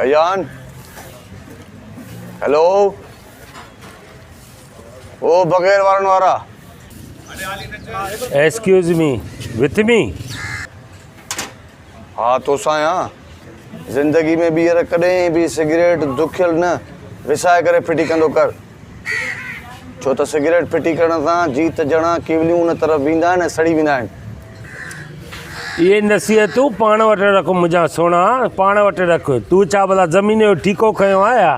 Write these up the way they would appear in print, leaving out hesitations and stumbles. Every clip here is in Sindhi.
ڀائيجان هيلو او بغير وارن وارا. ايڪسڪيوز مي وٿ مي. ها توسان آهيان. زندگي ۾ ٻيهر ڪڏهن به سگريٽ دکيل نه وسائي ڪري ڦٽي ڪندو ڪر. ڇو ته سگريٽ ڦٽي ڪرڻ سان جيت جڻا ڪيوليون ان طرف ويندا آهن ۽ سڙي ويندا آهن. اهي نصيحتون پاڻ وٽ رک منهنجا سهڻا، پاڻ وٽ رک. تون ڇا ڀلا زمين جو ٺيڪو کنيو آهي ڇا؟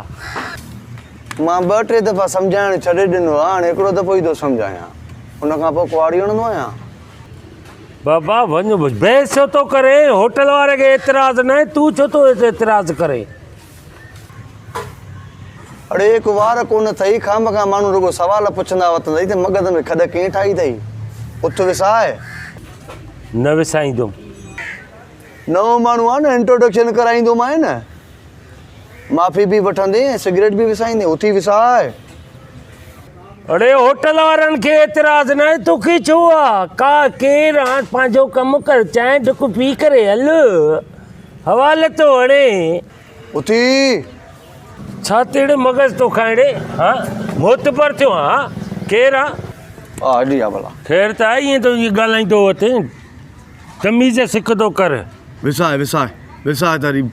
مان ٻه ٽي دفعا سمجهائڻ ڇڏي ڏنو آهي، هاڻي هڪڙو دفعو ئي ٿو سمجهايان. ان کان پوء ڪهاڙي هڻندو آهيان. بابا وڃ بحث ڇو ٿو ڪرين، هوٽل واري کي اعتراض ناهي، تون ڇو ٿو اعتراض ڪرين؟ اڙي هڪ وار ڪونه اٿئي، خامخواه ماڻهو رڳو سوال پڇندا وتندئي ته مغز ۾ کڏ ڪنهن ٺاهي اٿئي؟ اٿ وساء. نه وسائيندم. نئون ماڻهو آ نه، انٽروڊڪشن ڪرائيندومانء نه. معافي به وٺندين ۽ سگريٽ به وسائيندين، اٿي وساء. اڙي هوٽل وارن کي اعتراض ناهي توکي ڇو آ؟ ڪا ڪير آن پنهنجو ڪم ڪر چانهه ڍڪ پي ڪري هل حوالي ٿو هڻين. اٿي. ڇا تيڙي مغز ٿو کائين ڙي ها معتبر ٿيو آن ها ڪير آن. آ هلي آ ڀلا. خير ته آهي ائين ٿو ائين ڳالهائيندو وتين تميز سکندو ڪر. وساء وساء وساء تاري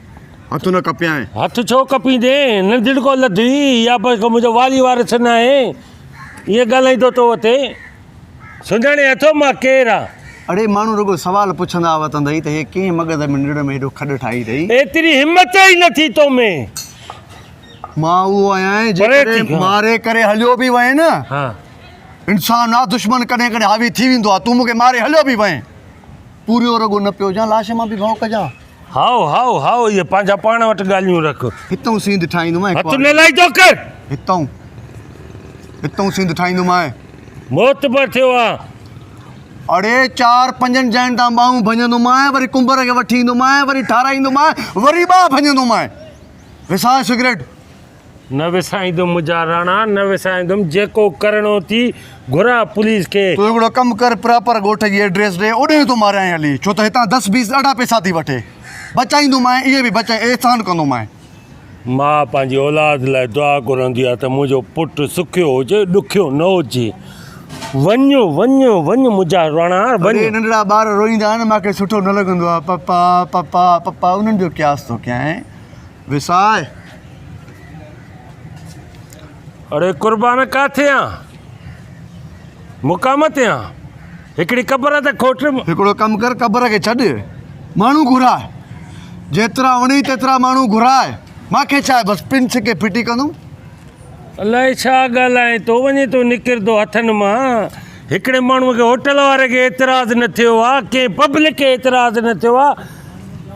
هٿ نه ڪپيانء. هٿ ڇو ڪپيندين ننڍڙڪو لڌي يا بس ڪو منهنجو والي وارث ناهي ائين ڳالهائيندو ٿو وتين. سڃاڻي اٿو مان ڪير آن؟ اڙي ماڻهو رڳو سوال پڇندا وتندئي ته هي ڪنهن مغز ۾ نڙ ۾ هيڏو کڏ ٺاهي اٿئي. ايتري همت ئي نه ٿي تو ۾. مان اهو آهيان جيڪڏهن ماري ڪري هليو به وئين نه. انسان آ دشمن ڪڏهن ڪڏهن حاوي ٿي ويندو آ تون مون کي ماري هليو به وئين. پورهيو رڳو نه پيو هجان لاش مان به ڀؤ ڪجان. هائو هائو هائو اهي پنهنجا پاڻ وٽ ڳالهيون رک. هتئون سينڌ ٺاهيندومانء هٿ نه لائيندو ڪر. هتئون هتئون سينڌ ٺاهيندومانء. معتبر ٿيو آن. اڙي چار پنجن جاين تان ٻانهون ڀڃندومانء وري ڪنڀر کي وٺي ايندومانء وري ٺاراهيندومانء وري ٻانهن ڀڃندومانء. وساء سگريٽ. نه وسائيندم منهنجا راڻا نه وسائيندم جيڪو ڪرڻو ٿي گهراء پوليس کي. تون هڪڙو ڪم ڪر پراپر ڳوٺ جي ايڊريس ڏي اوڏهين ٿو ماريانء هلي ڇو ته هتان دس بيس ڏاڍا پئسا ٿي وٺي بچائيندومانء اهي به بچائي احسان ڪندومانء. ماء پنهنجي اولاد لاء دعا گهرندي آهي ته منهنجو پٽ سکيو هجي ڏکيو نه هجي. وڃ وڃ وڃ منهنجا راڻا وڃ. اڙي ننڍڙا ٻار روئيندا آهن مان کي سٺو نه لڳندو آهي پپا پپا پپا انهن جو قياس ٿو ڪيانء. وساء. اڙي قربان ڪاٿي آن؟ مقام تي آن؟ هڪڙي قبر ته کوٽ. هڪڙو ڪم ڪر قبر کي ڇڏ ماڻهو گهراء جيترا وڻي تيترا ماڻهو گهراء مان کي ڇا آهي بس پن ڇڪي ڦٽي ڪندم. الائي ڇا ڳالهائين ٿو وڃي ٿو نڪرندو هٿن مان هڪڙي ماڻهو کي هوٽل واري کي اعتراض نه ٿيو آ ڪنهن پبلڪ کي اعتراض نه ٿيو آ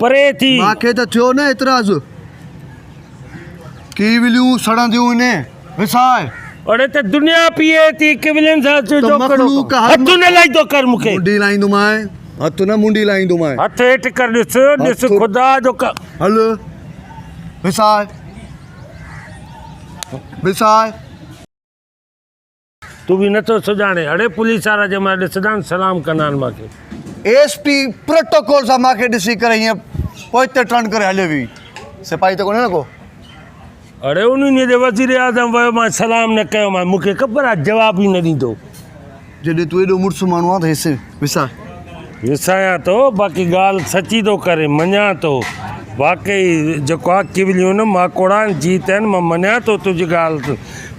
پري ٿي. مان کي ته ٿيو نه اعتراض. ڪيوليون سڙنديون انهي وساء. اڙي ته دنيا پيئي ٿي ڪيولين سان ته جو مخلوق هر هٿ نه لائيندو ڪر مون کي. منڊي لائيندومانء هٿ نه منڊي لائيندومانء. هٿ هيٺ ڪر ڏس ڏس خدا جو هل وساء وساء. تون به نٿو سڄاڻين. اڙي پوليس وارا جنهن مهل ڏسندا آهن سلام ڪندا آهن مان کي. ايس پي پروٽوڪول سان مان کي ڏسي ڪري هيئن پوئتي ٽرن ڪري هليو ويو. سپاهي ته ڪونهي نه ڪو. اڙي ان ڏينهن تي وزير اعظم ويو مان سلام نه ڪيو مان مون کي خبر آهي جواب ئي نه ڏيندو. جڏهن تون ايڏو مڙس ماڻهو آهين ته هيس وساء. وسايان ٿو باقي ڳالهه سچي ٿو ڪرين مڃان ٿو واقعي جيڪو آ ڪيوليون ماڪوڙا آهن جيت آهن مان مڃان ٿو تنهنجي ڳالهه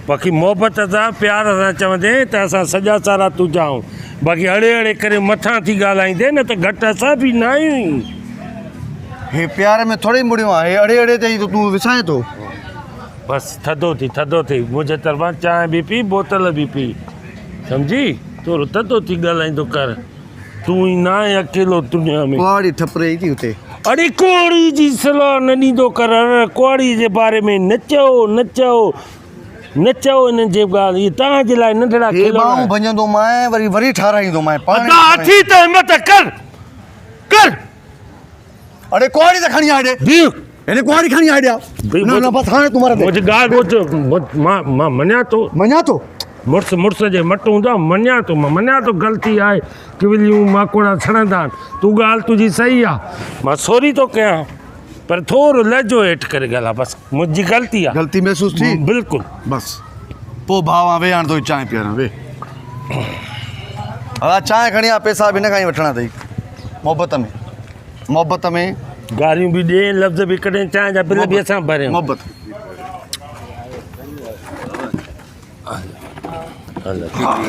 باقي محبت سان پيار سان چوندين ته اسان سڄا سارا تنهنجا آهيون باقي اڙي اڙي ڪري مٿان ٿي ڳالهائيندين نه ته گهٽ اسان به نه آهيون ئي. هي پيار ۾ ٿوري مڙيو آهي هي اڙي اڙي تي ئي ته تون وسائين ٿو. بس ٿڌو ٿي ٿڌو ٿي منهنجي طرفان چانهه به پي بوتل به پي سمجهي ٿورو ٿڌو ٿي ڳالهائيندو ڪر تون ئي ناهين اڪيلو دنيا ۾. ڪهاڙي ٺپري ٿي اتي. اڙي ڪهاڙي جي صلاح نه ڏيندو ڪر ڪهاڙي جي باري ۾ نه چئو نه چئو نه چئو انهن جي ڳالهه اهي توهان جي لاء ننڍڙا هي کلونا ٻانهون آهن. ڀڃندومانء وري وري ٺاراهيندومانء پاڻ ادا اٿي ته همت ڪر ڪر. اڙي ڪهاڙي ته کڻي آ هيڏي. بيهه. هيڏي ڪهاڙي کڻي آ هيڏي آ. نه نه بس هاڻي تون مرندين. منهنجي ڳالهه ٻڌ مان مان مڃان ٿو. مڃان ٿو. مڙس مڙس جي مٽ هوندو آ مڃان ٿو مان مڃان ٿو غلطي آهي ڪوليون ماڪوڙا سڙندا آهن تون ڳالهه تنهنجي صحيح آ مان سوري ٿو ڪيان. پر ٿورو لهجو هيٺ ڪري ڳالهاء بس منهنجي غلطي آ. غلطي محسوس ٿي؟ بلڪل. بس پوء ڀاء آن ويهه هاڻ توکي چانهه پياران ويهه. ادا چانهه کڻي آ پئسا به هن کان ئي وٺڻا اٿئي محبت ۾ محبت ۾. گاريون به ڏي لفظ به ڪڏهن چانهه جا بل به اسان ڀريون. محبت.